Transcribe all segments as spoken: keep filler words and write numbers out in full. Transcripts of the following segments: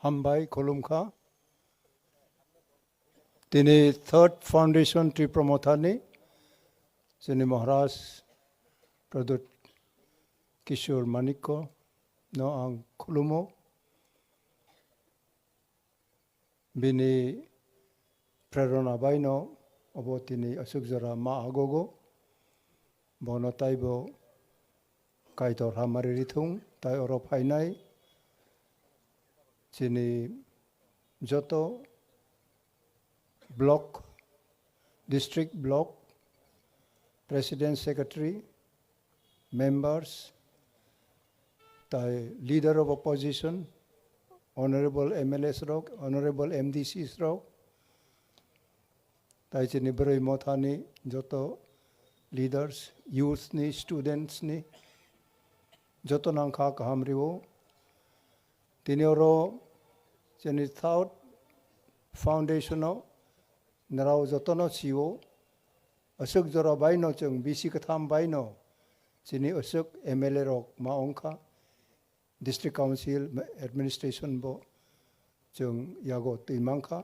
Hambai khulumkha. Tini Third Foundation Tipra Mothani chini Maharaj Pradyut Kishore Manikko no ang khulumo. Bini prerona baino obo tini aswk jora ma agogo. Bono taibo Kaitor hamari rithung, tai oro phainai chini joto block, district block, president, secretary, members, tai leader of opposition, honorable M L As rok, honorable M D Cs rok, tai chini Bwrwi Mothani joto leaders, youths ni, students ni, joto nangkha kaham rio. Tini oro chini Third Foundation o narao jotono sio, aswk jora baino chwng bisi kwtham baino chini aswk M L A rok ma ongkha, District Council administration bo chwng yago twi mankha.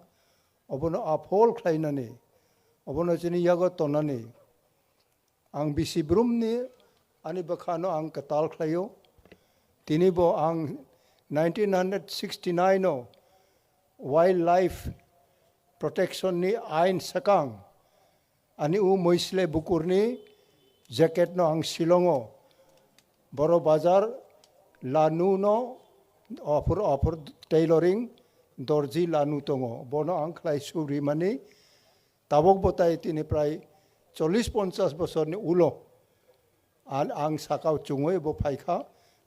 Obono aphol khlainani, obono chini yago tonani, ang bisi brumni ani bwkhano ang kwtal khlaio. Tini bo ang nineteen sixty-nine o wildlife protection ni ain swkang ani u mwisle bukurni jacket no ang Shillong o Boro Bazar lanu no offer, offer tailoring dorji lanu tongo. Bono ang khlai suri mani tabok bo tai tini prai chollish ponchash bosorni ulo. An ang sakao chungwi bo phaikha,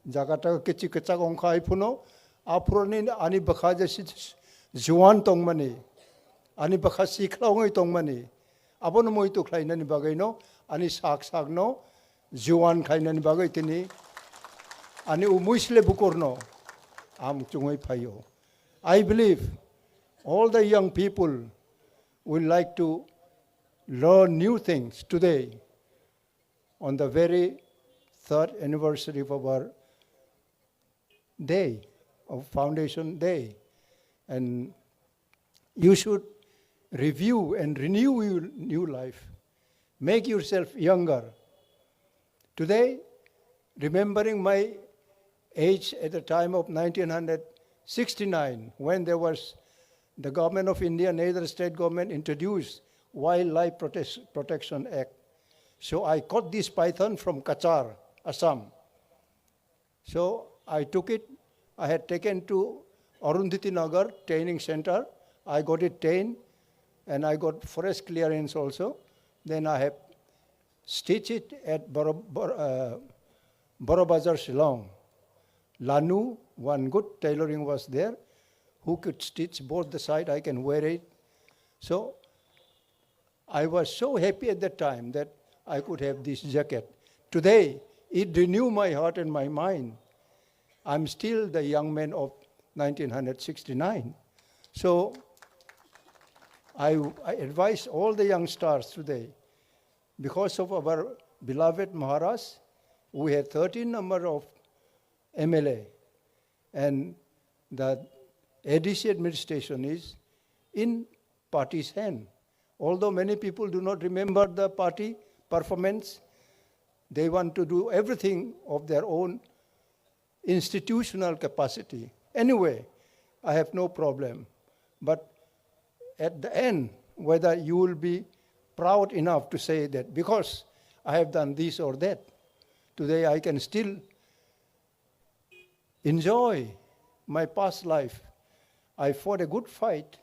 jaga taga kichi kichak ongkha ai phuno, aphuruni ani bwkha je si-, juan tongmani, ani bwkha sikla ongwi tongmani, abono muitu khlainani bagwino ani sak sakno juan khlainani bagwi tini ani u mwisle bukurno ang chungwi phaio. I believe all the young people will like to learn new things today on the very third anniversary of our day, of Foundation Day. And you should review and renew your new life. Make yourself younger. Today, remembering my age at the time of nineteen sixty-nine, when there was the government of India, neither state government, introduced Wildlife Protes-, Protection Act. So I caught this python from Cachar, Assam. So I took it. I had taken to Arundhati Nagar training center. I got it trained, and I got forest clearance also. Then I have stitched it at Boro-, Bor-, uh, Boro Bazar, Shillong. Lanu, one good tailoring was there, who could stitch both the side, I can wear it. So I was so happy at that time that I could have this jacket. Today, it renew my heart and my mind. I'm still the young man of nineteen sixty-nine. So I, I advise all the youngsters today, because of our beloved Maharaj, we had thirteen number of M L A, and the A D C administration is in party's hand. Although many people do not remember the party performance, they want to do everything of their own institutional capacity. Anyway, I have no problem. But at the end, whether you will be proud enough to say that because I have done this or that, today I can still enjoy my past life. I fought a good fight.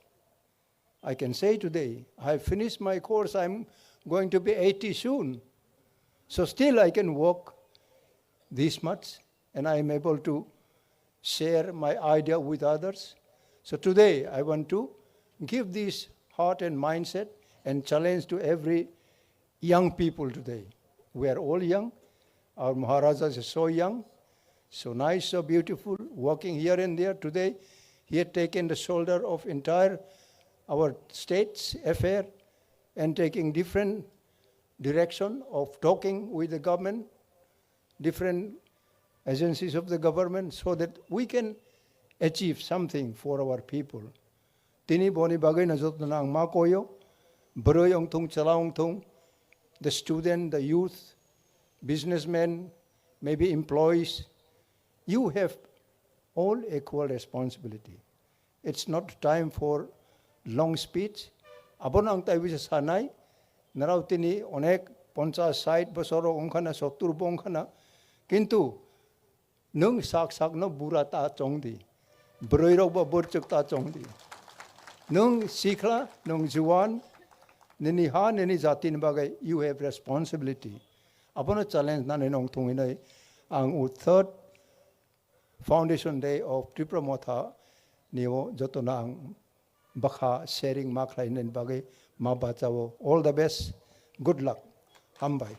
I can say today, I have finished my course, I'm going to be eighty soon. So still I can walk this much, and I am able to share my idea with others. So today I want to give this heart and mindset and challenge to every young people today. We are all young. Our Maharaja is so young, so nice, so beautiful, walking here and there. Today, he had taken the shoulder of entire our state's affair and taking different direction of talking with the government, different agencies of the government, so that we can achieve something for our people. Tini boni bagwi no joto no ang ma koyo, bwrwi ongthung, chwla ongthung, the student, the youth, businessmen, maybe employees, you have all equal responsibility. It's not time for long speech. Abono ang tai bisa sanai, narao tini onek ponchas, sait bosor rok ongkhana, sottur bo ongkhana, kintu nwng sak sak no bura ta chong di, bwrwi rok bo burchuk ta chong di. Nwng sikla, nwng juan, nini ha, nini jati ni bagwi you have responsibility. Abono challenge nani nong thung hinai ang u third Foundation Day of Tipra Motha nio joto no ang bwkha sharing ma khlai nani bagwi ma bachao. All the best, good luck, hambai.